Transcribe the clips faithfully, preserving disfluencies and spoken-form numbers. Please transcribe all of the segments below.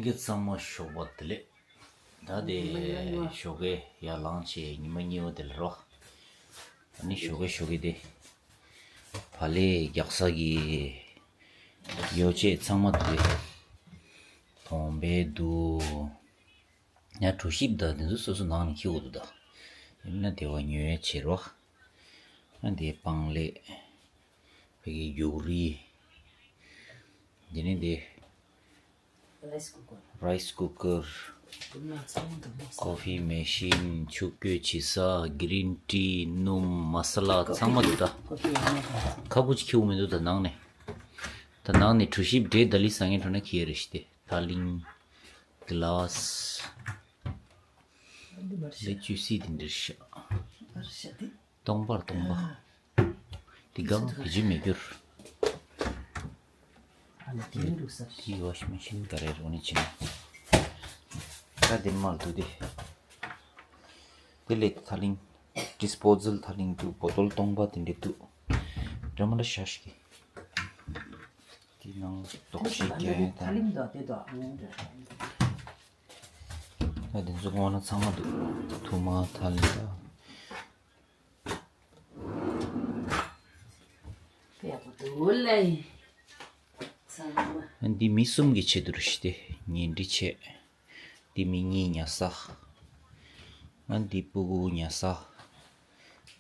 གི་ཚང་མ་ཞོགས་པ་བདེ་ལེགས། ད་དེ་ཞོགས་ཀའི་ཡར་ལངས་བྱས་ཉི་མ་གཉིས་པ་དེ་ལ་རོ། ཨ་ནི་ཞོགས་ཀའི་ཞོགས་ཀའི་དེ། བག་ལེབ་རྒྱག་ས་གི་ཡོ་བྱད་ཚང་མ་དེ། དོང་པའི་འདུག་ཡང་གྲོ་ཞིབ་དང་དེ་ཚོ་སོ་སོ་ནང་ནས་འཁྱེར་དགོས་འདུག་ད། ཡིན་ན་དེ་བ་ཉོས་བྱེད་རོགས། ཨ་འདི་སྤང་ལེབ། བོད་ཀྱི་རྒྱུག་རིལ། འདི་ནི་འདི། Rice cooker. Rice cooker. Coffee machine. ཆུ་བསྐོལ་བྱེད་ས། green tea. སྣུམ། མ་ས་ལ་ཚང་མ་འདུག་ད། ཁ་ཁུ་ཅིག་འཁྱེར་དགོས་མི་འདུག་ད་ནང་ནས། ད་ནང་ནས་གྲོ་ཞིབ་འབྲས་ད་ལི་ཟ་མཁན་འགྲོ་ན་འཁྱེར་རེ་ཞིག་སྟེ། ཐག་ལིང་། གི་ལཱ་སི། ལས་བཅུ་སྲིད་དེ་འདྲ་ཤག་སྟོང་པར་སྟོང་པ། དེ་གང་གི་ཇི་མེད་གྱུར། དེ་ཝ་ཤིང་མེ་ཤིན་ག་རེ་རོ་ནི་ཆེ་ན། ད་དེ་མར་འདུག་དེ། དེ་ལས་ཐག་ལིང་། disposal ཐག་ལིང་འདུག་བོ་ཏོལ་སྟོང་པ་དེ་འདྲ་འདུག་འདྲ་མ་འདྲ་ཤ་ཞིག་དེ་ནང་དོག་ཅིག་རྒྱག་ཡ་ད། ད་དེ་ཚོ་སྔོན་ན་ཚང་མ་འདུག་ཐུར་མ་ཐག་ལིང་ད། འདི་མི་གསུམ་གྱི་ཆེད་དུ་རེད་ཤག་སྟེ། ཉལ་ཁྲི་བྱས། འདི་མི་གཉིས་ཉལ་ས། ཨ་འདི་སྤུ་གུ་ཉལ་ས།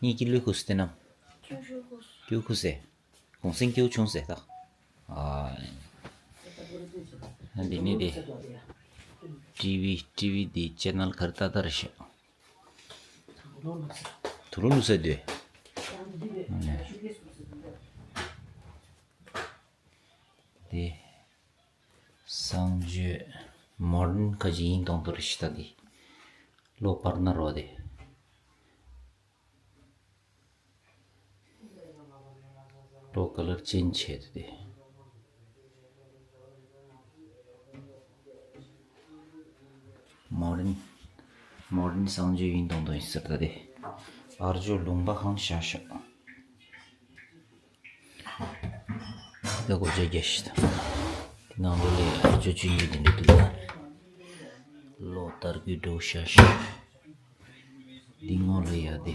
གཉིས་ཀྱི་ལུས་ཁུག་སྟེ་ནམ། ཀྱུ་ཁུག་སེ། གུང་སེང་སྐྱེའུ་ཆུང་ཟེར་ད། ཨ། འདི་ནི་དེ། ཊི་ཝི་ཊི་ཝི་འདི་ཅེ་ནལ་ག་རེ་ལྟ་ལྟ་རེད་ཤག་དུ་རུ་ལུ་ས་དུས། དེ། གསང་སྤྱོད་མོ་ཌན་ཁ་ཅིག་ཡིན་གཏོང་དུ་རེད་ཤག་ད་དེ། ལོ་པར་ན་རོ་དེ། ལོ་ཀ་ལར་ཅེན་ཇི་བྱས་ཏེ། མོ་ཌན། མོ་ཌན་གསང་སྤྱོད་ཡིན་དང་དང་ཟེར་ད་དེ། ཨ་རོ་ལུང་པ་ཧང་ཤ་ཤ། ད་སྒོ་ལྕགས་རྒྱག་ཤི་ད། དེ་ནང་ལོ་ལས་ཨ་རོ་ཆུང་ཆུང་དེ་འདྲ་འདུག་ལོ་དར་གོས་འགྲོ་ཤ་ཤ། འདི་ངོ་ལ་ཡ་དེ།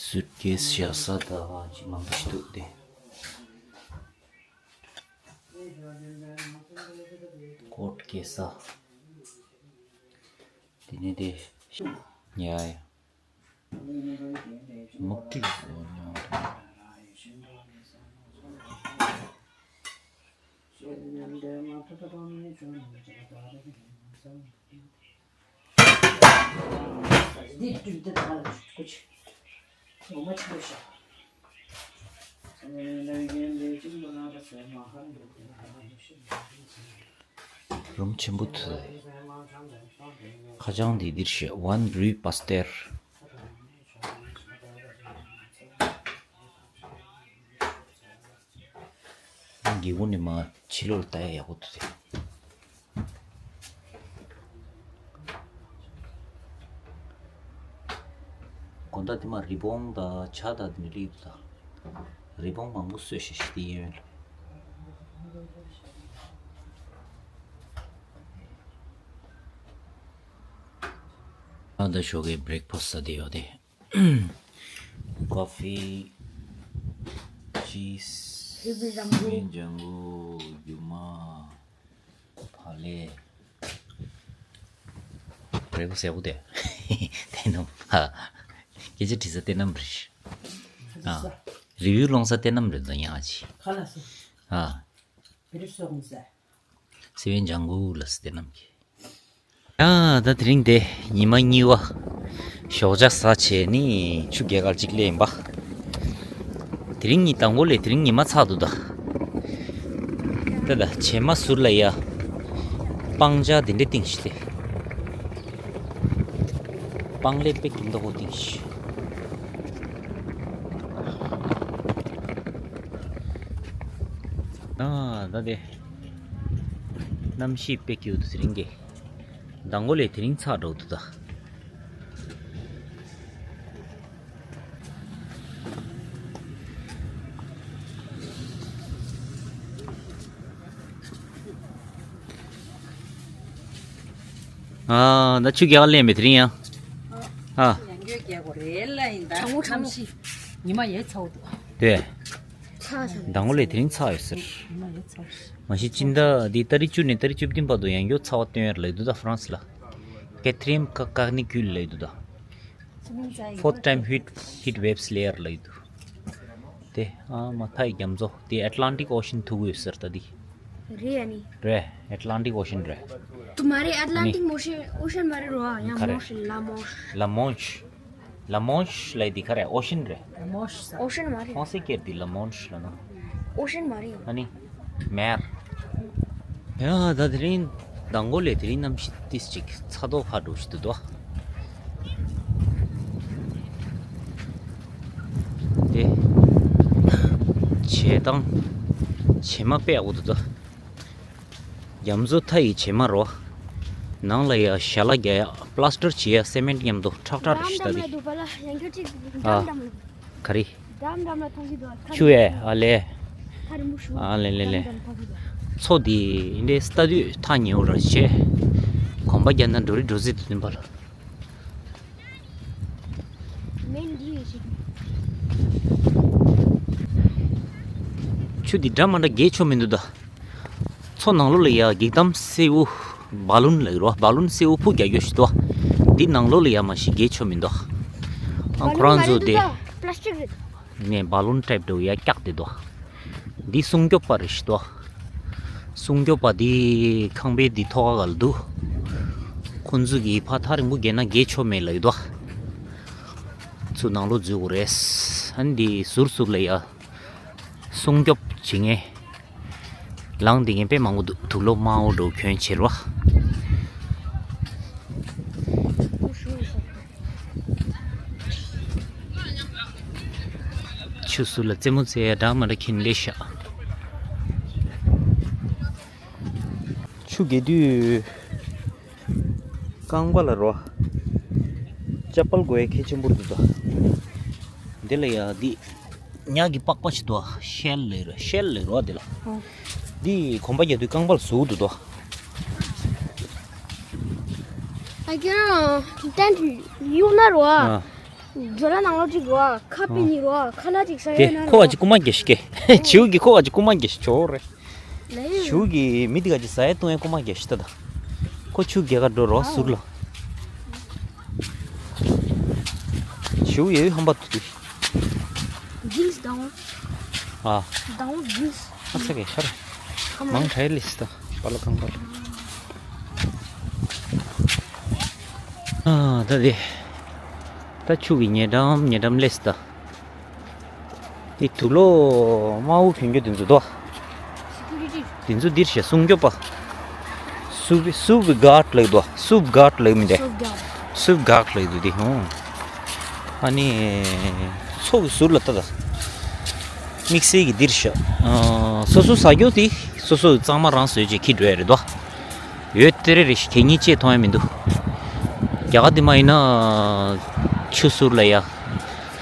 སུཊ་ཀེས་བཞག་ས་ད་ཅི་མང་པོ་ཞིག་འདུག་སྟེ། ཀོཊ་སྐྱེ་ས། དེ་ནས་དེ། ཡ་ཡ། མུ་ཏིག་བཟོ་མྱོང་། འདི་བསྐྲུན་ཏེ་ད་ལ་ཁུ་ཆུ་ངོ་མ་ཆུ་ཤ། རུམ་ཆེན་པོ་ཐུ། ཁ་བྱང་འདི་འདིར་བཤད། One rue Pasteur། སྒེའུ་ཁུང་ནས་མར་ཕྱི་ལོགས་ལ་ལྟ་ཡ་ཡག་པོ་འདུག་སྟེ། དགོང་དག་དེ་མ་རི་བོང་དང་བྱ་དང་དེ་འདྲ་སླེབས་འདུག་ད། རི་བོང་མང་པོ་གསོས་ཤག་ཤི་དེ་ཡོད། ཨ་ད་ཞོགས་ཀའི་བྷི་རེག་ཕ་སི་ཟ་བསྡད་ཡོད་དེ། ཀོ་ཕི། ཅིས། སི་པན་ལྗང་ཁུ། སི་པན་ལྗང་ཁུ། རྒྱུ་མ། བག་ལེབ། བག་ལེབ་གསལ་པོ་དེ། དེ་ནམ། ཨ། སྐད་ཆ་དྲི་ས་དེ་ནམ་རེད། ཨ། རི་བོའི་སློང་ས་དེ་ནམ་རེད་ད་ཡང་ཨ་ཅི། ག་ལ་སོང་། ཨ། བི་རི་སོག་མི་ཟ། སི་པན་ལྗང་ཁུ་ལ་སི་དེ་ནམ་གྱི། ཡ། ད་དེ་རིང་དེ་ཉི་མ་གཉིས་པ། ཞོགས་ཇ་ཟ་བྱས་ནི་ཆུ་རྒྱ་གར་གཅིག་སླེབས་ཡིན་པ། དེ་རིང་ཉི་དང་པོ་ལས་དེ་རིང་ཉི་མ་ཚ་འདུག་ད། ད་ད་བྱེ་མ་ཟུར་ལ་ཡ། སྤང་ཇ་དེ་འདྲས་བཏིང་ཤི་ལེ། སྤང་ལེབ་དཔེ་གི་མདོག་པོ་བཏིང་ཤི། ཨ་ད་དེ། གནམ་གཤིས་དཔེ་སྐྱིད་འདུག་དེ་རིང་གི། མདང་དགོང་ལས་དེ་རིང་ཚ་འགྲོ་འདུག་ད། ཨ་ད་ཆུ་རྒྱག་ལེན་མེད་དེ་རིང་ཡང་། ཨ། ཡང་རྒྱག་གོ་རེད་ལ་ཡིན་ད། གྲང་མོ་གྲང་མོ་ཞིག་ཉི་མ་ཡོད་ཚ་བོ་འདུག་དེ། ཚ་ས་མདང་དགོང་ལས་དེ་རིང་ཚ་ཡོད་ཟེར། ཉི་མ་ཡོད་ཚ་བོ་ཞིག་མ་གཞི་སྤྱི་ཟླ་འདི་ཏ་རིག་བཅུ་ནས་ཏ་རིག་བཅུ་བདུན་བར་དུ་ཡང་བསྐྱར་ཚ་བ་སྟོན་ཡར་ལབ་འདུག་ད་ཧྥ་རན་སི་ལ། Quatrième ca- canicule ལབ་འདུག་ད། Fourth time heat heat waves ལབ་ཡར་ལབ་འདུག་དེ་ཨ་མ་མཐའ་ཡི་རྒྱ་མཚོ་དེ་Atlantic Ocean ཐུག་གི་ཡོད་ཟེར་ད་འདི། རེད་ཨ་ནི། རེད། Atlantic Ocean རེད། དུ་མ་རེད། ཨ་ནི། Atlantic Ocean Ocean མ་རེད་རོ། ཡང་ག་རེ། Manche La Manche La Manche La Manche ལབ་འདི་ག་རེ། Ocean རེད། La Manche ས། Ocean མ་རེད། Français སྐད་འདི་La Manche ལབ་ན། Ocean མ་རེད། ཨ་ནི། Mer ཡ་ད་དེ་རིང་མདང་དགོང་ལས་དེ་རིང་གནམ་གཤིས་ཏིས་ཅིག་ཚ་མདོག་ཁ་འགྲོ་ཞིག་འདུག་དོ། དེ། བྱེ་ཐང་། བྱེ་མ་དཔེ་ཡག་པོ་འདུག་དོ། རྒྱ་མཚོ་མཐའ་ཡི་བྱེ་མ་རོ། ནང་ལ་ཡ་ཞལ་ལག་རྒྱག་ཡ་པླ་སི་ཊར་བྱེད་ཡ་སེ་མེན་ཊི་མཉམ་དུ་ཁྲག་ཁྲག་རེད་ཤི་ད་འདི། ཨ། ག་རེ། འགྲམ་འགྲམ་ལ་ཐོག་གི་འདུག་ཁ། ཆུ་ཡས་ཨ་ལེ། ཁ་རིང་པོ་ཞུ། ཨ་ལེ་ལེ་ལེ། འགྲམ་འགྲམ་ཐོག་གི་འདུག་མཚོ་འདི་འདྲའི་ལྟ་དུས་ཐག་ཉེ་བོ་ར་ཆེ། གོམ་པ་རྒྱག་ན་འགྲོ་རི་འགྲོ་ཟིག་ཏུ་འདུག་པ་ལ། མེན་འདི་ཡོད་ཤིག་ཆུ་འདི་འདྲ་མ་འདྲ་རྒྱས་ཆོག་མི་འདུག་ད། མཚོ་ནང་ལོགས་ལ་ཡ་འགྱིག་དམ་སེར་པོ། བ་ལུན་ལབ་རོ། བ་ལུན་སེར་པོ་ཕུ་རྒྱག་རྒྱུ་ཞིག་འདུག་འདི་ནང་ལོགས་ལ་ཡ་མ་ཤི་རྒྱས་ཆོག་མི་འདུག་ཨ་ཁོ་རང་ཚོ་དེ། པ་ལ་སི་ཊིག་རེད། ནས་བ་ལུན་ཊའིབ་འདྲ་བོ་ཡ་བཀྱག་དེ་འདུག་འདི་སྲུང་སྐྱོབ་པ་རེད་ཤི་འདུག་སྲུང་སྐྱོབ་པ་འདི་ཁང་པའི་འདི་ཐོག་ཁ་ལ་འདུག་ཁོ་ཚོ་གིས་ཕ་ཐག་རིང་པོ་བརྒལ་ན་རྒྱས་ཆོག་མེད་ལབ་ཡོད་འདུག་ཚུར་ནང་ལོགས་འཛུལ་དགོས་རེད། ཨ་ནི་འདི་ཟུར་ཟུར་ལ་ཡ། སྲུང་སྐྱོབ་བྱེད་མཁན། ལངས་བསྡད་མཁན་དཔེ་མང་པོ་འདུག་དུག་ལོག་དམར་པོ་འདྲ་བོ་གྱོན་བྱས་རོ། ཆུ་ཟུར་ལ་རྩེད་མོ་རྩེ་ཡ་འདྲ་མ་འདྲ་ཁྱེར་བསྡད་ཤག་ཆུ་རྒྱས་དུས། རྐང་པ་ལ་རོ། ཅ་པལ་དགོས་ཡ་གལ་ཆེན་པོ་འདུག་ད། འདི་ལ་ཡ་འདི། ཉག་གི་པགས་པ་ཞིག་འདུག་ཤེལ་ལས་རོ། ཤེལ་ལས་རོ་འདི་ལ། ཨོ། འདི་གོམ་པ་རྒྱག་དུས་རྐང་པ་ལ་ཟུག་འདུག་དོ། ཨ་ཀྱང་། ཏན་ཏན་གཡུག་ན་རོ། ཨ། ཇོ་ལ་ནང་ལོགས་ཅིག་རོ། ཁ་པི་ནི་རོ། ཁ་ལ་ཅིག་ས་དེ་ཡོད་ན་ཁོ་བ་རོ། ཅིག་རྐུ་མ་རྒྱག་ཤི་ཀེ། བྱིའུ་གི་ཁོ་བ་ཅིག་རྐུ་མ་རྒྱག་ཤི་ཆོག་རེད། ལེ། ཞུ་གི་མི་དེ་ག་ཅི་ཟ་ཡ་བཏུང་ཡ་རྐུ་མ་རྒྱག་ཤི་ད་ད། ཁོ་ཆུ་རྒྱག་ག་འགྲོ་རོགས་ཟུར་ལ། ཞུ་ཡོད་ཧམ་པ་དུ་དུ། ཇིན་སི་དང་། ཨ། དང་ཇིན་སི། ཨ་ཚ་གེ་ཤར། ཁ་མ། མང་ཁྲའི་ལིས་ད་པ་ལ་གང་པ་ལ། ཨ་ད་དེ། ད་ཆུ་གི་ཉེ་འགྲམ་ཉེ་འགྲམ་ལེས་ད། དེ་དུག་ལོག་དམར་པོ་གྱོན་རྒྱུ་དེ་ཚོ་དོ། དེ་ཚོ་འདིར་བྱས་སྲུང་སྐྱོབ་པ། སུབ་སུབ་གཱར་ལབ་དོ། སུབ་གཱར་ལབ་མི་འདི། སུབ་གཱར་ལབ་དོ་དེ་ཧོ། ཨ་ནི། ཚོགས་ཀྱི་ཟུར་ལ་ལྟ་ད། དམིགས་བསལ་གྱི་འདིར་བྱས། སོ་སོ་ཟ་རྒྱུ་དེ་སོ་སོ་གཙང་མ་རང་བཟོས་བྱས་ཁྱི་འགྲོ་ཡ་རེད་དོ། ཡོད་དེ་རེ་རེ་ཞིག་གད་སྙིགས་ཅེས་མཐོང་ཡ་མི་འདུག་རྒྱ་གར་དེ་མ་ཡིན་ན། ཆུ་ཟུར་ལ་ཡ།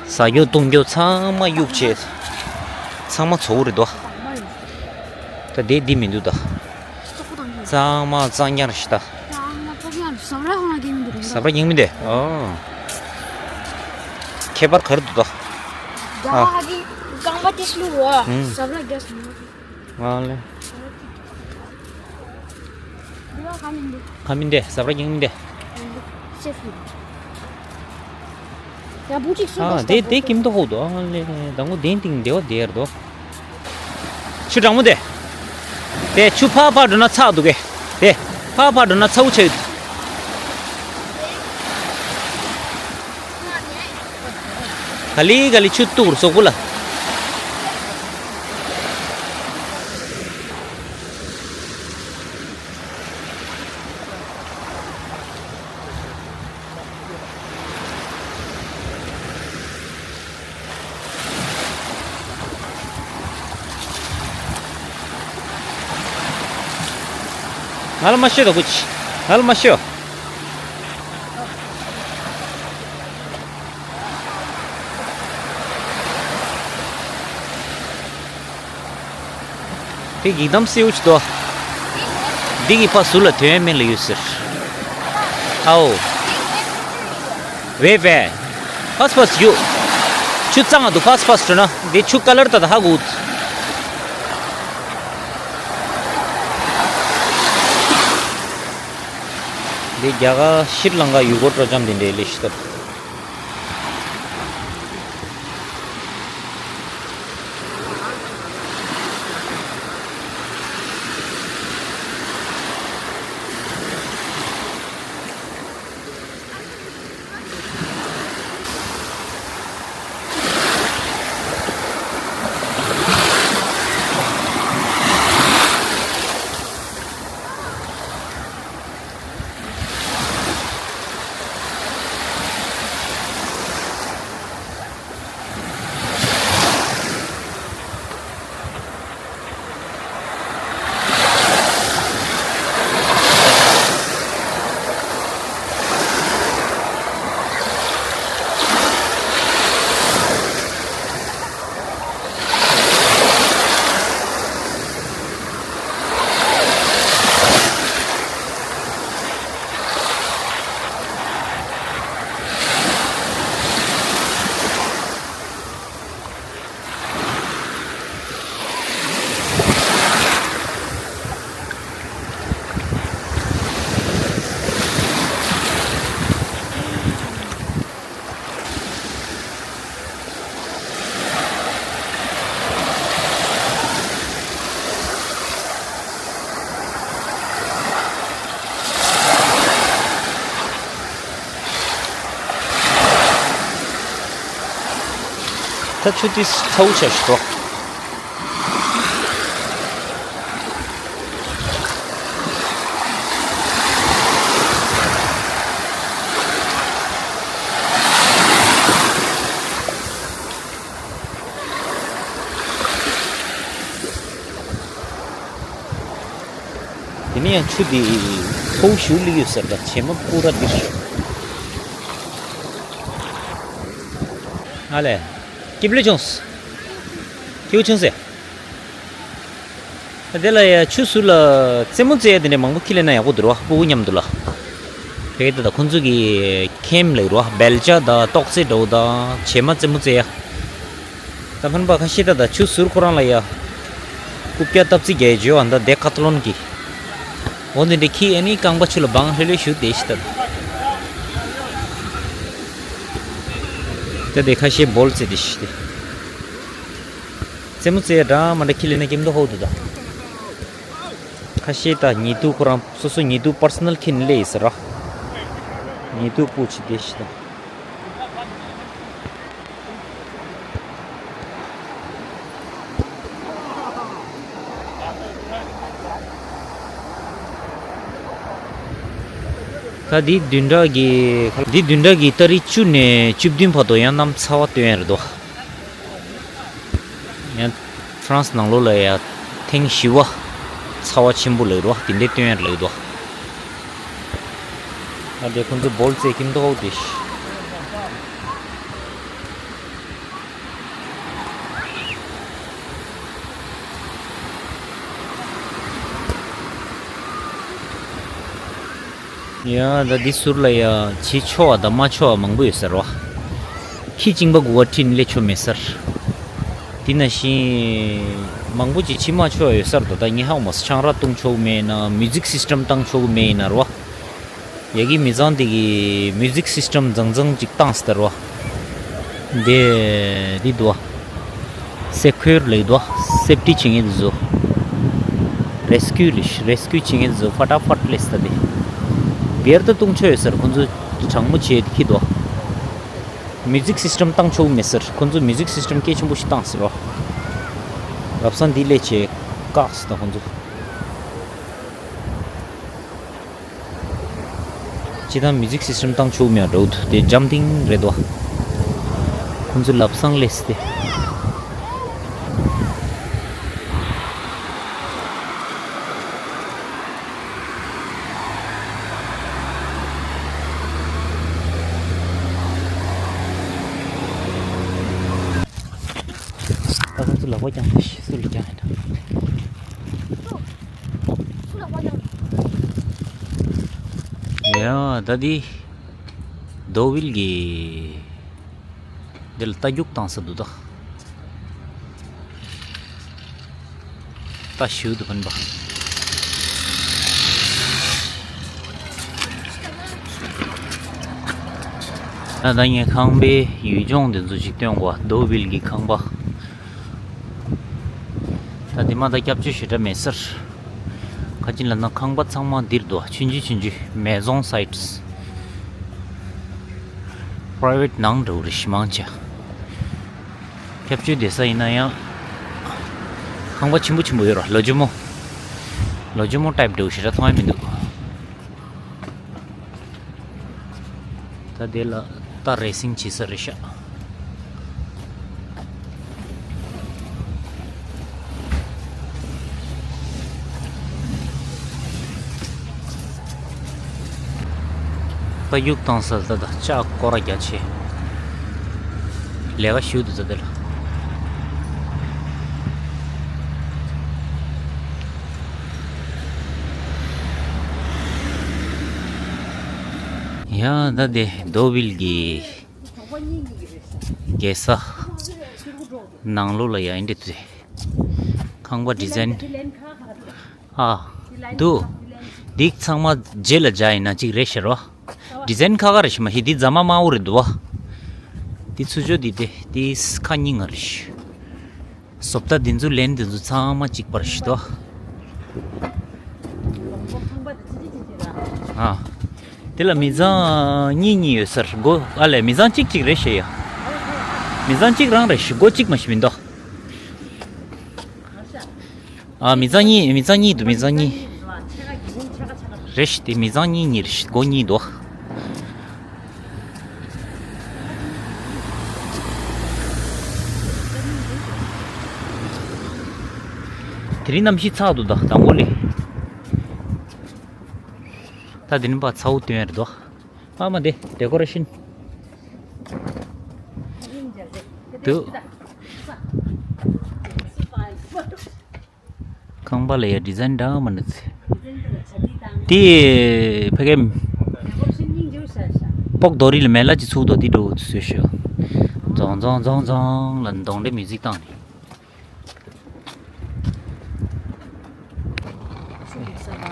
ཟ་རྒྱུ་བཏུང་རྒྱུ་ཚང་མ་གཡུག་བྱས། ཚང་མ་བཙོག་རེད་དོ། ད་དེ་འདི་མི་འདུག་ད། ཚང་མ་གཙང་རྐྱང་རེད་ཤི་ད། ཟ་བྲ་ཡེང་མི་འདུག་ཨོ། ཁྱད་པར་ག་རེ་འདུག་ད། ཨ། ཨང་། ང་ལེ། ཁ་མིན་དེ་ཟ་བྲ་ཡེང་མི་འདུག་ཨ་དེ་དེ་ཀིམ་ཏོ་ཧོ་དོ། ཨ་ལེ་དང་པོ་དེན་ཏིང་དེ་བ་དེར་དོ། ཆུ་གྲང་མོ་དེ། དེ་ཆུ་ཕར་ཕར་འགྲོ་ན་ཚ་འདུག་གེ། དེ་ཕར་ཕར་འགྲོ་ན་ཚ་བོ་ཆེ་ཡོད། ག་ལི་ག་ལི་ཆུ་གཏུག་རུ་སོག་པོ་ལ། ང་ལ་མ་ཤོད་ད་ཁུ་ཆི། ང་ལ་མ་ཤོད། དེ་འགྱིག་དམ་སེའུ་ཅི་དོ། འདི་གི་ཕ་ཟུར་ལ་དོན་མེད་ལ་ཡོད་ཟེར། ཨའོ། ཝེ་ཝེ། ཕ་སི་ཕ་སི་ཡུ། ཆུ་གཙང་ང་འདུག་ཕ་སི་ཕ་སི་འགྲོ་ན། འདི་ཆུ་ཀ་ལར་ད་ད་ཧ་གོ། འདི་རྒྱ་གར་ཤྲི་ལང་ཀ་ཡུལ་སྐོར་སྤྲོ་འཆམ་འདི་འདྲའི་ལས་ཤིག་ད། ད་ཆུ་དེ་ཚ་བོ་ཆགས་ཤག་འགྲོ། དེ་ནས་ཡང་ཆུ་དེ་ཚ་བོ་ཞེ་པོ་སླེབས་ཡོད་ཟེར་ད། བྱེ་མ་པུ་ར་འདིར་ཤོག་ཨ་ལས། སྐྱིད་པོ་བྱུང་། སྐྱིད་པོ་བྱུང་ཟེར། དེ་ལ་ཡ་ཆུ་ཟུར་ལ་རྩེད་མོ་རྩེ་ཡ་དེ་འདྲ་མང་པོ་ཁྱེར་སླེབས་ན་ཡག་པོ་འདུག་ར། སྤུ་གུ་མཉམ་དུ་ལ། དེ་ག་ད་ད་ཁོང་ཚོ་གི་ཁེམ་ལབ་ར། བེལ་ཅ་དང་ཏོག་ཙེ་འདྲ་བོ་དང་བྱེ་མ་རྩེད་མོ་རྩེ་ཡ། ད་ཕན་པ་ཁ་ཤས་ད་ད་ཆུ་ཟུར་ཁོ་རང་ལ་ཡ། རྐུབ་བཀྱག་སྟབས་རྩེ་རྒྱག་ཡ་བརྗོད་འོ་ད་ཌེ་ཁ་ཐ་ལོན་གི། འོ་འདི་འདྲ་ཁྱེར་ཨ་ནི་རྐང་པ་ཆུ་ལ་སྦངས་ལྷོད་ལྷོད་བཞུགས་བསྡད་ཤག་ད། ད་དེ་ཁ་ཤས་བོལ་རྩེ་བསྡད་ཤག་ད། རྩེད་མོ་རྩེ་ཡ་འདྲ་མ་འདྲ་ཁྱེར་སླེབས་ན་སྐྱིད་མདོག་ཧོ་འདུག་ད། ཁ་ཤས་ད་ཉེ་དུ་ཁོ་རང་སོ་སོ་ཉེ་དུ་པར་སོ་ནལ་ཁྱེར་ནས་སླེབས་ཡོད་ཟེར་ར། ཉེ་དུ་སྤུ་གུ་བྱས་བསྡད་ཤག་ད། ད་འདི་བདུན་ཕྲག་གི་འདི་བདུན་ཕྲག་གི་ཏ་རིག་བཅུ་ནས་བཅུ་བདུན་བར་དུ་ཡང་གནམ་ཚ་བ་སྟོན་ཡ་རེད་དོ། ཡང་ཧྥ་རན་སི་ནང་ལོགས་ལ་ཡ་ཐེངས་བཞི་བ་ཚ་བ་ཆེན་པོ་ལབ་རོ། དེ་འདྲའི་སྟོན་ཡ་ལབ་འདུག་ཨ་དེ་ཁོང་ཚོ་བོལ་རྩེད་ཀྱིན་འདུག་དེ། ཡ་ད་འདི་ཟུར་ལ་ཡ་བྱེད་ཆོག་པ་དང་མ་ཆོག་པ་མང་པོ་ཡོད་ས་རེད་བ། ཁྱི་གཅིན་པ་དགུ་པ་ཁྲིད་ནས་སླེབས་ཆོག་མེད་ས་རེད། དེ་ནང་བཞིན་མང་པོ་ཅིག་ཁྱི་མ་ཆོག་པ་ཡོད་ས་རེད། ད་ངས་ཧ་གོ་མ་སོང་། ཆང་རག་བཏུང་ཆོག་གི་མེད་ན། མིའུ་ཛིག་སིས་ཊམ་བཏང་ཆོག་གི་མེད་ཡིན་ན་རེད་བ། ཡ་གི་མི་ཚང་འདི་གི་མིའུ་ཛིག་སིས་ཊམ་བཟང་བཟང་ཅིག་བཏང་སྟེ་རེད་བ། འདི་འདི་འདུག་བ། སེ་ཁོར་ལབ་འདུག་བ། སེབ་ཊི་བྱེད་མཁན་དེ་ཚོ། རེ་སི་ཀིའུ་ལབ། རེ་སི་ཀིའུ་བྱེད་མཁན་དེ་ཚོ་ཕ་ཏག་ཕ་ཏག་སླེབས་ས་དེ། སྦྱར་ཏེ་བཏུང་ཆོག་ཡོད་ས་རེད། ཁོང་ཚོ་དྲང་མོ་བྱས་ཏེ་ཁྱེར་འདུག་བ། མིའུ་ཛིག་སིས་ཊམ་བཏང་ཆོག་མེད་ས་རེད། ཁོང་ཚོ་མིའུ་ཛིག་སིས་ཊམ་གལ་ཆེན་པོ་ཞིག་བཏང་སྟེ་རེད་བ། ལམ་སང་འདི་སླེབས་བྱས་བཀག་སོང་ད་ཁོང་ཚོ། སྤྱིར་བཏང་མིའུ་ཛིག་སིས་ཊམ་བཏང་ཆོག་མེད་འགྲོ་འདུག་དེ་འཇམ་ཐིང་རེད་དོ། ཁོང་ཚོ་ལམ་སང་སླེབས་ཏེ། ད་ཁོང་ཚོ་ལག་པ་བརྐྱངས་ཏེ་སུ་ལ་བརྐྱངས་ཡིན་ད། ཡ་ ཡ་ད་འདི་རྡོ་བིལ་གྱི་འདི་ལ་རྟ་རྒྱུག་བཏང་ས་འདུག་ད། རྟ་ཞིག་ཏུ་ཕན་པ། ད་ད་ངས་ཁང་པའི་ཡུལ་ལྗོངས་འདི་ཚོ་ཞིག་སྟོན་དགོས། རྡོ་བིལ་གྱི་ཁང་པ། ད་འདི་མ་ད་སྐྱབས་བཅོལ་ཞེ་དྲག་མེད་སར། ཁ་ཅིག་ལ་ན་ཁང་པ་ཚང་མ་འདིར་འདུག་ཆུང་ཆུང་ཆུང་ཆུང་མེ་ཟོང་སའིཊ། པ་རའི་ཝེཊ་ནང་འགྲོ་རེ་ཞིག་མང་ཆེ། སྐྱབས་བཅོལ་བསྡད་ས་ཡིན་ན་ཡང་། ཁང་པ་ཆེན་པོ་ཆེན་པོ་ཡོད་ར། ལོ་ཇོ་མོ། ལོ་ཇོ་མོ་ཊའིབ་འདྲ་བོ་ཞེ་དྲག་མཐོང་ཡ་མི་འདུག་ད་དེ་ལ་རྟ་རེ་སིང་བྱེད་ས་རེད་ཤག་རྟ་རྒྱུག་བཏང་ས་ད་ད་ལྕགས་སྐོར་ར་རྒྱ་ཆེ། ལས་ཀ་ཞུ་འདུག་ད་དེ་ལ། ཡ་ད་དེ་རྡོ་བིལ་གྱི་རྒྱལ་ས་ནང་ལོགས་ལ་ཡ་ཨིན་འདྲ་དུ་ཁང་པ་ཌི་ཛའིན། ཨ། འདུག་འདི་ཚང་མ་རྗེས་ལ་སྦྱར་ཡིན་ན་གཅིག་རེད་ཤག་རོ། ཌི་ཛའིན་ཁ་ཁ་རེད་ཤག་མ་གཞི་འདི་རྫ་མ་དམར་པོ་རེད་འདུག་བ། འདི་ཚུར་ཕྱོགས་འདི་དེ་འདི་ཁ་རྙིང་ང་རེད་ཤག་བཟོ་ལྟ་འདི་ཚོ་ལེན་འདི་ཚོ་ཚང་མ་གཅིག་པ་རེད་ཤག་འདུག་བ། ཨ། དེ་ལ་མི་ཚང་གཉིས་གཉིས་ཡོད་སར་སྒོ་ཨ་ལས་མི་ཚང་གཅིག་གཅིག་རེད་ཤག་ཡ། མི་ཚང་གཅིག་རང་རེད་ཤག་སྒོ་གཅིག་མ་ཞིག་མི་འདུག་ཨ། མི་ཚང་གཉིས། མི་ཚང་གཉིས་འདུག་མི་ཚང་གཉིས། རེད་ཤག་དེ་མི་ཚང་གཉིས་གཉིས་རེད་ཤག་སྒོ་གཉིས་འདུག་དེ་རིང་གནམ་གཤིས་ཚ་འདུག་ད་དང་པོ་ལས། ད་དེ་རིང་པ་ཚ་བོ་སྟོན་ཡ་རེད་འདུག་ཨ་མ་དེ་ཌེ་ཀོ་རེ་ཤིན། འདུག་ཁང་པ་ལ་ཡ་ཌི་ཛའིན་འདྲ་མ་འདྲ་ཚེ། དེ་ཕ་གི་སྤོག་རྡོ་རིང་ལ་མེ་ལ་ཅི་ཚུགས་དོ་དེ་འགྲོ་བཟོས་ཤག་རྫོང་རྫོང་རྫོང་རྫོང་ལ་གདོང་འདྲེ་མིའུ་ཟིག་བཏང་ནས།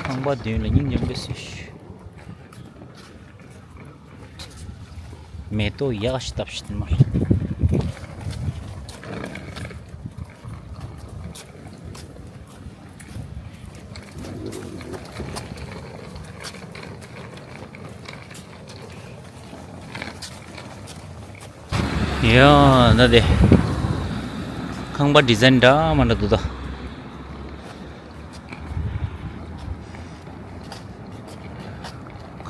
ཁང་པ་མདུན་ལ་སྙིང་རྗེ་མོ་བཟོས་ཤག་མེ་ཏོག་ཡག་ཤི་བཏབ་ཤི་མ། ཡ་ད་དེ། ཁང་པ་ཌི་ཛའིན་འདྲ་མ་འདྲ་འདུག་ད།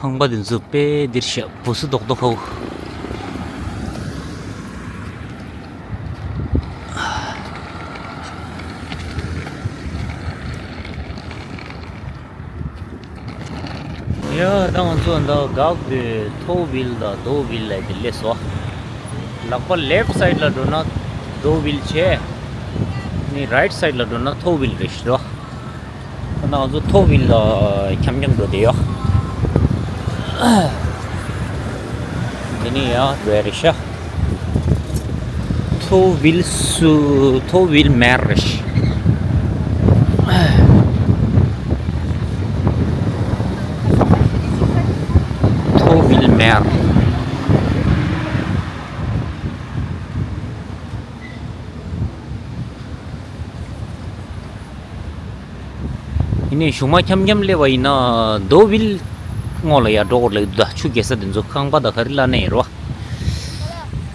ཁང་པ་འདི་ཚོ་དཔེ་འདིར་ཤ་བུ་སུ་རྡོག་རྡོག་ཧོ། ཡ་ད་ང་ཚོ་འདི་གག་དུས་ཐོ་བིལ་དང་རྡོ་བིལ་ལ་དེ་སླེབས་སོང་། ལག་པ་ལེབ་སའིཌ་ལ་འགྲོ་ན་རྡོ་བིལ་བྱས། ནི་རའིཊ་སའིཌ་ལ་འགྲོ་ན་ཐོ་བིལ་རེད་ཤག་ད་ང་ཚོ་ཐོ་བིལ་ལ་འཁྱམ་འཁྱམ་འགྲོ་བསྡད་ཡོད། འདི་ནི་ཡ་བེ་རི་ཤ། ཐོ་བིལ་སུ་ཐོ་བིལ་མེར་རེད་ཤག་ཐོ་བིལ་མེར། ཡིན་ནའི་གཞུག་མ་འཁྱམ་འཁྱམ་སླེབས་པ་ཡིན་ན་རྡོ་བིལ་སྔོན་ལ་ཡར་འགྲོ་དགོས་ལབ་འདུག་ད་ཆུ་རྐྱལ་ས་དེ་ཚོ་ཁང་པ་དང་ག་རེ་གླ་ནས་ཡོད་རེད་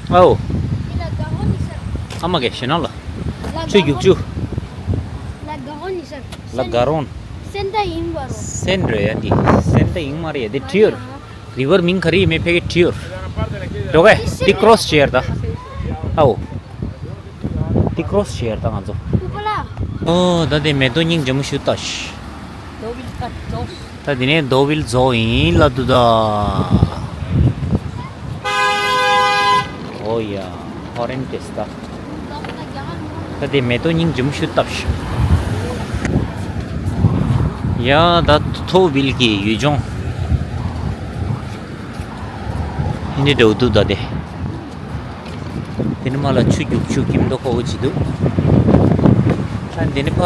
བ། ཨའོ། ཨ་མ་གས་ཞེ་ནང་ལ། ཆུ་རྒྱུག་ཆུ། ལ་ག་རོན་ནི་སར། ལ་ག་རོན། སེན་ད་ཡིན་པ་རོ། སེན་རེད་ཡ་འདི། སེན་ད་ཡིན་མ་རེད་ཡ་འདི་ཊི་ཡོར། རི་ཝར་མིང་ག་རེ་ཡིན་མིན་ཕ་གི་ཊི་ཡོར། འགྲོ་གས་འདི་ཀྲོ་སི་བྱེད་ཡར་ད། ཨའོ། འདི་ཀྲོ་སི་བྱེད་ཡར་ད་ང་ཚོ། ཨོ་ད་དེ་མེ་ཏོག་སྙིང་རྗེ་མོ་ཞིག་ལྟ་ཤི། ད་དེ་ནས་རྡོ་བིལ་རྫོགས་ཡིན་ལབ་འདུག་ད། ཨོ་ཡ། ཧོ་རེན་ཏེ་སི་ད། ད་དེ་མེ་ཏོག་སྙིང་རྗེ་མོ་ཞིག་ལྟ་ཤི། ཡ་ད་ཐོ་བིལ་གྱི་ཡུལ་ལྗོངས། འདི་འདྲ་འདུག་ད་དེ། དེ་ནི་མ་ལ་ཆུ་རྒྱུག་ཆུ་ཁྱིམ་དུ་ཁོ་བོ་ཅི་འདུག་ད་དེ་ནི་ཕ་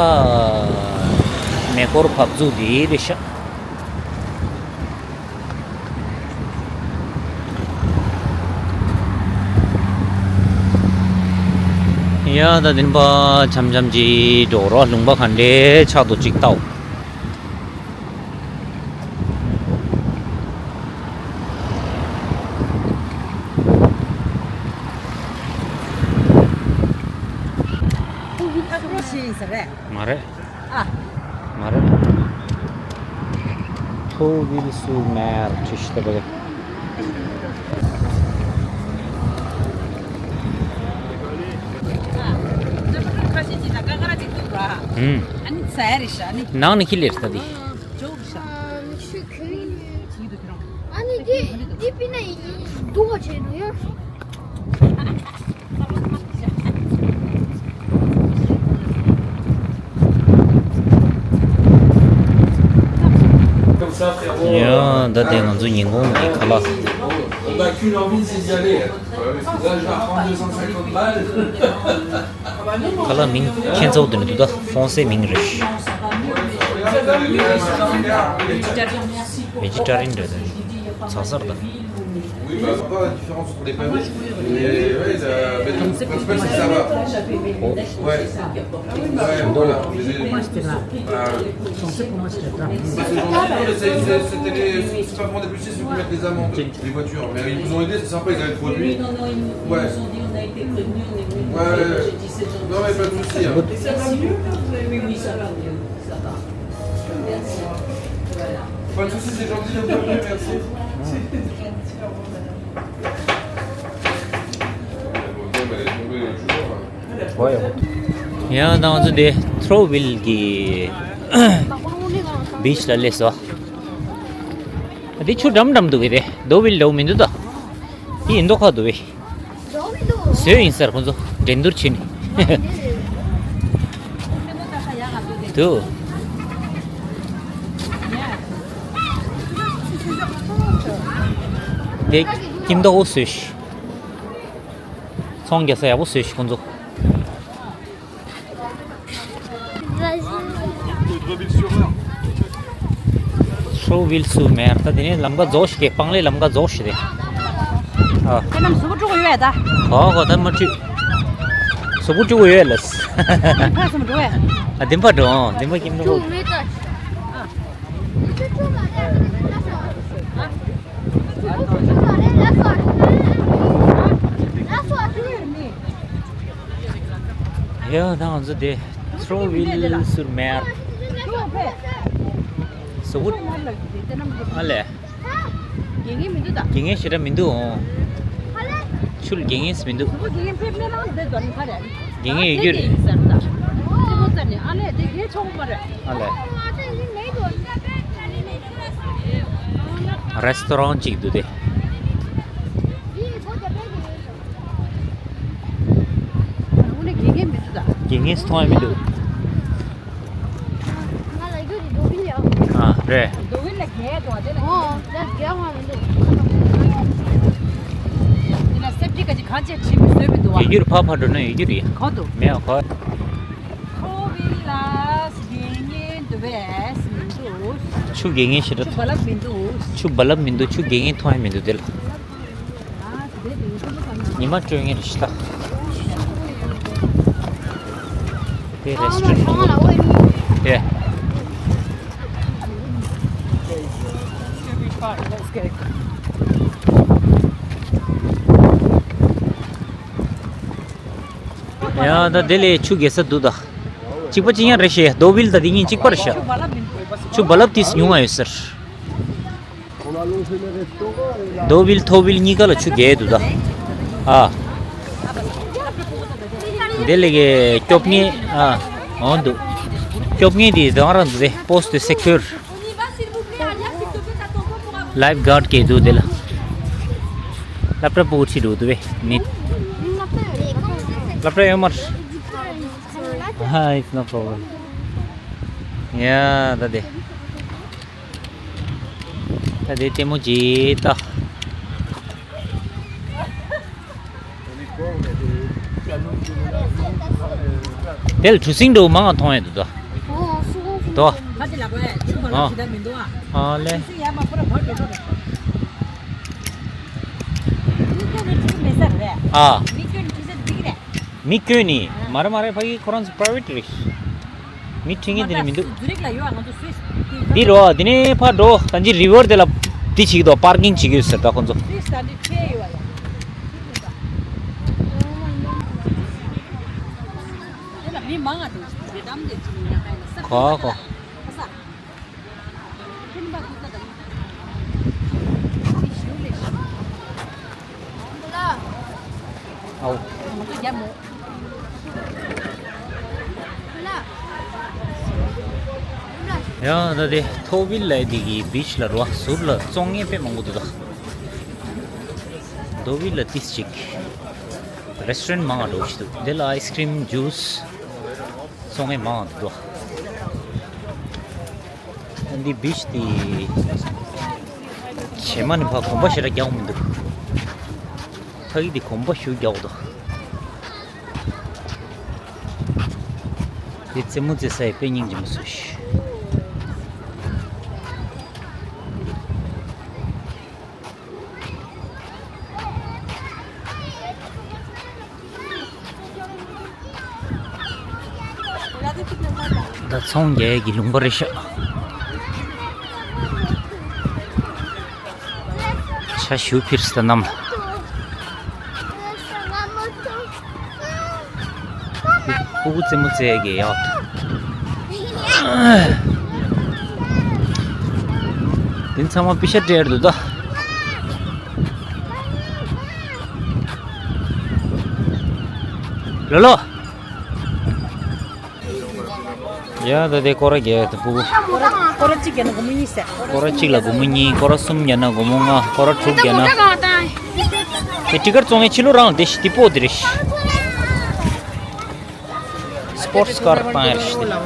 མེ་འཁོར་བབས་ཚུགས་དེ་རེད་ཤག་ཡ་ད་དེ་ནི་ཕ་འཆམ་འཆམ་ཅིག་འགྲོ་རོགས། ལུང་པ་ག་འདྲའི་ཆགས་འདུག་ཅིག་ལྟའོ། ཨ་ཀྲོ་ཤི་ཡིན་ས་རེད། མ་རེད། ཨ། མ་རེད། Trois-Villes-sur-Mer བྲིས་ཤི་ད་ག་རེད། ཨ་ནི་ས་ཡ་རེད་ཤག་ཨ་ནི། ཨ་ནི་འདི་འདི་པི་ན་ཡི་འདུག་བ་བྱས་འདུག་ཡ། ཡ་ད་དེ་ང་ཚོ་ཉིན་གུང་གི་ཁ་ལག On n'a qu'une envie, c'est d'y aller. Là, je vais prendre deux cent cinquante balles. ཁ་ལག་མིང་ཁྱེད་ཚོ་དེ་ནས་འདུག་ད་ཧྥོང་སེ་མིང་རེད། Vegetarian རེད་ད། ཚ་ཚར་ད། Oui, bah, pas la différence entre les pavés et, ouais, la béton. Parce que ça va. Ouais. Ouais, voilà. J'ai- Ah. Parce que j'en ai- c'est- c'est- c'était les- c'est pas vraiment des policiers, ceux qui mettent les amendes. Les voitures, mais ils nous ont aidés, c'est sympa, ils avaient le produit. Ouais. Ouais, ouais, ouais. Non, mais pas de souci, hein. Ça va mieux, là, vous avez vu ? Oui, oui, ça va mieux, ça va. Merci. Voilà. Pas de souci, c'est gentil, un peu mieux, merci. ཡང་ད་ང་ཚོ་དེ་ཐྲོ་ཝིལ་གྱི་བིཆ་ལ་སླེབས་སོང་། འདི་ཆུ་འགྲམ་འགྲམ་འདུག་གི་རེད། རྡོ་ཝིལ་འདྲ་བོ་མི་འདུག་ད། འདི་ཡིན་མདོག་ཁ་འདུག་བས། བཟོས་ཡིན་ཟེར་ཁོང་ཚོ་འགྲན་བསྡུར་བྱེད་ནི། དུ། དེ་ཁྱིམ་བདག་པོ་བཟོས་ཤི། ཚོང་རྒྱག་ས་ཡག་པོ་བཟོས་ཤི་ཁོང་ཚོ། ཐྲོ་ཝིལ་སུར་མེར། ད་དེ་ནས་ལམ་ཁ་རྫོགས་ཤིག་གེ། སྤང་ལེ་ལམ་ཁ་རྫོགས་ཤིག་རེད། ཨ། ཁྱེད་རྣམས་གཟུགས་པོ་དཀྲུག་གི་ཡོད་ད། གོ་གོ་ད་མ་དཀྲུག་གཟུགས་པོ་དཀྲུག་གི་ཡོད་ལ། ཕར་ཚུར་འགྲོ་ཡ། ཨ་དིམ་པ་འགྲོ་ཨང་། དིམ་པ་ཁྱིམ་འགྲོ། ཡ་ད་ང་ཚོ་དེ་ཐྲོ་ཝིལ་སུར་མེར། གཟུགས་པོ་ཨ་ལས། དགེ་རྒན་མི་འདུག་ད། དགེ་རྒན་ཞེ་དྲག་མི་འདུག་ཨོ། ཧ་ལས། ཆུ་ལ་དགེ་རྒན་མི་འདུག་ཁོ་དགེ་རྒན་ཕེབས་མེད་ལང་དེ་དོན་ཁ་རེད། དགེ་རྒན་ཡོད་རྒྱུ་རེད། ཡིན་ཟེར་ད། ཙི་མོ་ཙེ་ནས་ཨ་ལས་དེ་གས་ཆོག་མ་རེད། ཨ་ལས། རེ་སི་ཏོ་རོན་ཅིག་འདུག་དེ། དངོས་གནས་དགེ་རྒན་མི་འདུག་ད། དགེ་རྒན་མཐོང་ཡ་མི་འདུག་ང་ལ་རྒྱུ་རེད་རྡོ་བིལ་ཡ། ཨ་རེད། རྡོ་བིལ་ལ་རྒྱལ་དོ་དེ་ལ། ཨོ་ད་རྒྱལ་བ་མི་འདུག་དེ་ལ་སེབ་ཏི་ག་ཅི་གང་ཅི་བྲིས་མི་བཟོས་མི་འདུག་བ། ཡོད་རྒྱུ་རེད། ཕ་ཕ་འགྲོ་ན་ཡོད་རྒྱུ་རེད། གང་འདུག་མེད་ཨ་གོ། ཁོ་བིལ་ལ་དགེ་རྒན་འདུག་བས་མི་འདུག་ཆུ་དགེ་རྒན་ཞེ་དྲག་ཆུ་བ་ལབ་མི་འདུག་ཆུ་བ་ལབ་མི་འདུག་ཆུ་དགེ་རྒན་མཐོང་ཡ་མི་འདུག་དེ་ལ། ཉི་མ་སྤྲོད་ངེས་རེད་ཤི་ད། དེ་རེ་སི་ཊོ་རན་ཊི་དེ། ཡ་ད་དེ་ལས་ཆུ་རྒྱས་ས་འདུག་ད། གཅིག་པ་གཅིག་ཡང་རེད་ཤེ། རྡོ་བིལ་ད་དེ་གཉིས་གཅིག་པ་རེད་ཤག་ཆུ་བ་ལབ་དེས་ཉུང་བ་ཡོད་ཟེར། རྡོ་བིལ་ཐོ་བིལ་གཉིས་ཀ་ལ་ཆུ་རྒྱས་འདུག་ད། ཨ། དེ་ལས་ཀྱི་སྐྱོབ་མཁན་ཨ། འོང་འདུག་སྐྱོབ་མཁན་དེ་རང་རང་འདུག་སྟེ། པོ་སི་ཏི་སེ་ཁུར། ལའིཕ་གྷར་གྱི་འདུག་དེ་ལ། སློབ་གྲྭ་པོ་ཁྲིད་འགྲོ་འདུག་བས་ནི། སློབ་གྲྭ་ཡོད་མར། Hi, it's no problem. ཡ་ད་དེ། ད་དེ་ལྟད་མོ་བྱེད་ད། དེ་ལ་གྲུ་གཟིངས་འགྲོ་མང་ང་མཐོང་ཡ་འདུག་དོ། ཨོ་སུ་ཁོང་སུ་དོ། ཁོང་ཁ་ཅིག་ལ་གོ་ཡ་ཆུ་བ་ལ་ཨ་ཞིག་ད་མི་འདུག་ཨ། ཨ་ལེ། གྲུ་གཟིངས་ཡ་མ་ཁོ་ར་བར་འགྲོ་འགྲོ་རེད། མི་སྐྱོན་ནི་གྲུ་མེད་ས་རེད། ཨ། མི་སྐྱོན་ནི་གྲུ་ས་འགྲིག་རེད། མི་སྐྱོན་ནི་མ་རེད་མ་རེད། ཕ་གི་ཁོ་རང་ཚོ་པ་ར་ཝེ་ཊི་རེད། མི་ཁྲིད་མཁན་དེ་ནི་མི་འདུག་ཛུ་རིག་ལ་ཡོད་ང་ཚོ་སུད་སི་འདི་རོ། དེ་ནས་ཕར་འགྲོ། ད་ཅི་རི་ཝར་དེ་ལ་འདི་བྱེད་ཀྱི་འདུག་པར་ཀིང་བྱེད་ཀྱི་ཡོད་ཟེར་ད་ཁོ་ཚོ། སུད་སི་ད་འདི་ཁྲལ་ཡོད་ཡ། དེ་ལ་མི་མང་ང་འདུག་འདམ་དེ་ཅི་ཡིན་ཡ་ཧའི་ལ་ས་གོ་གོ། ཁ་ས། ཨའོ། ཡང་ད་དེ་ཐོ་བིལ་ལ་དེ་གི་བིཆ་ལ་རོ་ཟུར་ལ་བཙོང་མཁན་དཔེ་མང་པོ་འདུག་ད། དོ་བིལ་ལ་ཏིས་ཅིག་རེ་སི་ཊོ་རན་མང་ང་འགྲོ་ཞིག་འདུག་དེ་ལ་ཨའི་སི་ཀྲིམ་ཇུས་བཙོང་མཁན་མང་ང་འདུག་འདི་བིཆ་དེ་བྱེ་མ་ནི་ཕ་གོམ་པ་ཞེ་དྲག་རྒྱག་མི་འདུག་ཕ་གི་དེ་གོམ་པ་ཞུ་རྒྱག་འདུག་དེ་རྩེད་མོ་རྩེ་ས་ཡི་དཔེ་སྙིང་རྗེ་མོ་བཟོས་ཤིག་ད་ཚོང་རྒྱག་ཡས་ཀྱི་ལུང་པ་རེད་ཤག་ཆ་ཞུ་ཕིར་སི་ད་ནམ། ཕྲུ་གུ་རྩེད་མོ་རྩེ་གི་ཡག་འདི་ཚང་མ་པི་ཤ་སྤྲད་འདུག་ད། ལོ་ལོ། ཡ་ད་དེ་སྐོར་ར་བརྒྱད་དུ་ཕྲུ་གུ། སྐོར་ར་གཅིག་བརྒྱབ་ན་སྒོར་མོ་གཉིས་བྱས། སྐོར་ར་གཅིག་ལ་སྒོར་མོ་གཉིས། སྐོར་ར་གསུམ་བརྒྱབ་ན་སྒོར་མོ་ལྔ། སྐོར་ར་དྲུག་བརྒྱབ་ན། དེ་ཊི་ཀར་བཙོང་མཁན་ཕྱི་ལོགས་རང་ལ་དེ་ཤི་དེ་པོ་དེ་རེད་ཤི། སི་པོར་ཊི་ཀར་བཏང་ཡ་རེད་ཤི་དེ།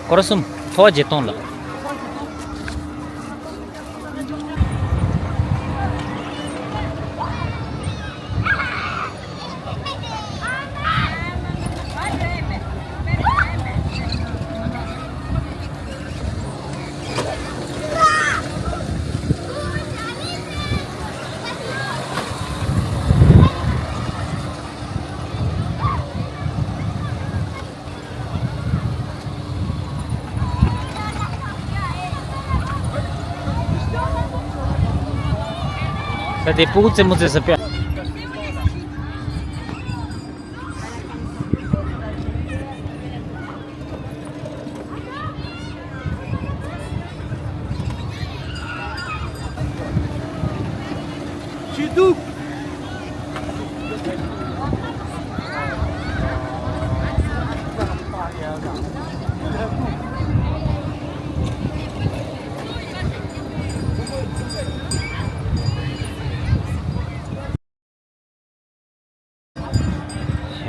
སྐོར་ར་གསུམ། མཐོ་བ་བརྒྱད་སྟོང་ལ། ད་དེ་ཕྲུ་གུ་རྩེད་མོ་རྩེ་ས་དཔེ།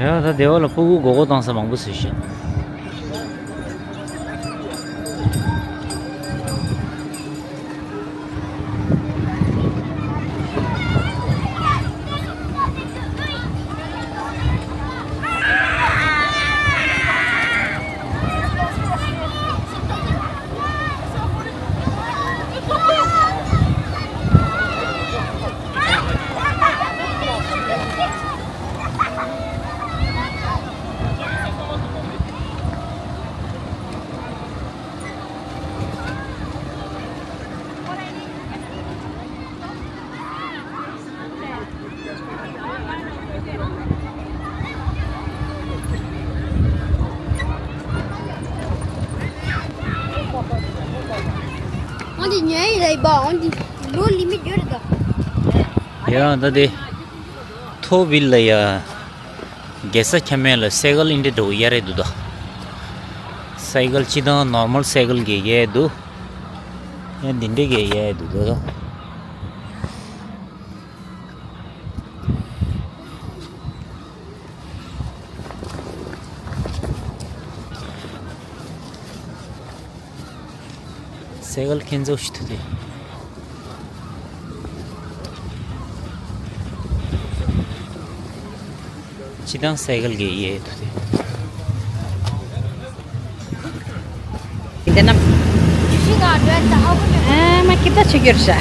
ཡ་ད་སྡེ་བ་ལ་ཕྲུ་གུ་མགོ་སྐོར་བཏང་ས་མང་པོ་བཟོས་ཤག་འོན་ཏེ་ཉོ་ཡི་རེད་པ། འོན་ཏེ་ལོ་ལི་མི་ཡོད་རེད་ད། ཡ་ད་དེ་ཐོ་བིལ་ལ་ཡ། རྒྱལ་ས་ཁྱམས་མེད་ལ་སའི་ཀལ་ཨིན་ཏེ་འགྲོ་ཡ་རེད་འདུག་ད། སའི་ཀལ་སྤྱི་དང་ནོར་མལ་སའི་ཀལ་གི་ཡས་འདུག་ཡ་འདི་འདྲས་གི་ཡས་འདུག་ད། སའི་ཀལ་ཁྱེད་ཚོ་ཤི་ཐུབ་དེ། ཅི་དང་སའི་ཀལ་གྱི་ཡེ་ཐུ་དེ། འདི་ན། ཨ་མ་ཀི་ད་ཆུ་གྱུར་ཤ།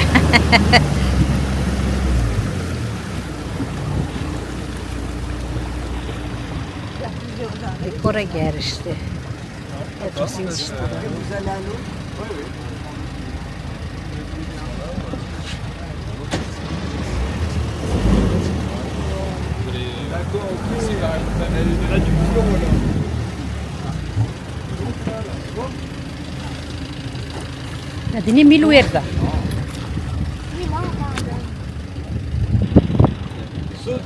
ཀོ་ར་གྱ་རེ་ཤི་ཏེ། ཨེ་ཐུ་སིང་ཤི་ཏེ། ད་དེ་ནི་མི་ལུ་ཡར་ད།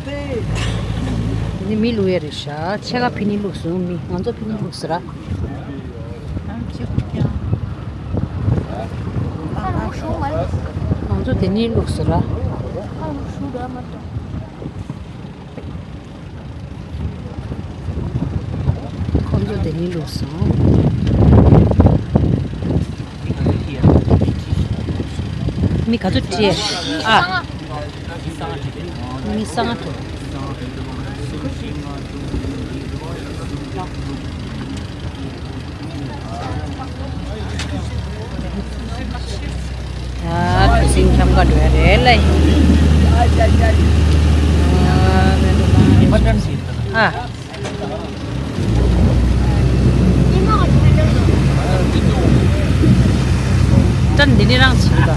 དེ་ནི་མི་ལུ་ཡར་རེད་ཤག་ཆེ་ག་ཕི་ནི་ལུགས་སུ་མི་ང་ཚོ་ཕི་ནི་ལུགས་སུ་ར། ང་ཚོ་དེ་ནི་ལུགས་སུ་ར། ཁོང་ཚོ་དེ་ནི་ལུགས་སོང་། མི་ག་ཚོད་བྲིས་ཨ། མི་སང་ཨ་ཐུ། ཨ་ཐུ་སིང་འཁྱམ་ག་འགྲོ་ཡ་རེད་ལ་ཡིན། ཨ། ཏན་འདི་ནི་རང་ཚིག་ག་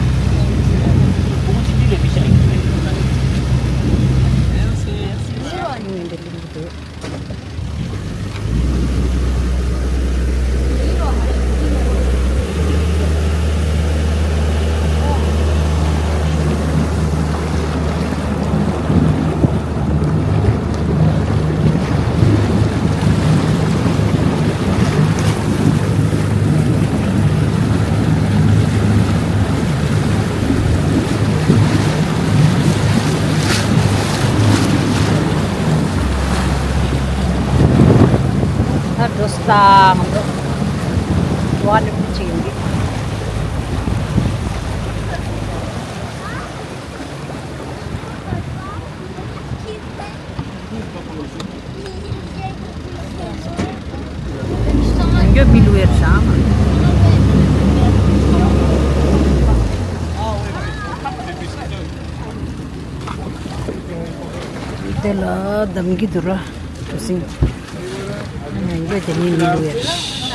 ད་འགྲོ་ས་ང་ཚོ་ཝ་ནི་པུ་ཅིག་ཡིན་གི། ཡང་སྐྱོ་མི་ལུ་ཡར་བཞག་མ། དེ་ལ་འདམ་གྱི་འདུག་ར། གྲུ་གཟིངས། ཡང་སྐྱོ་དེ་ནི་མི་ལུ་ཡར།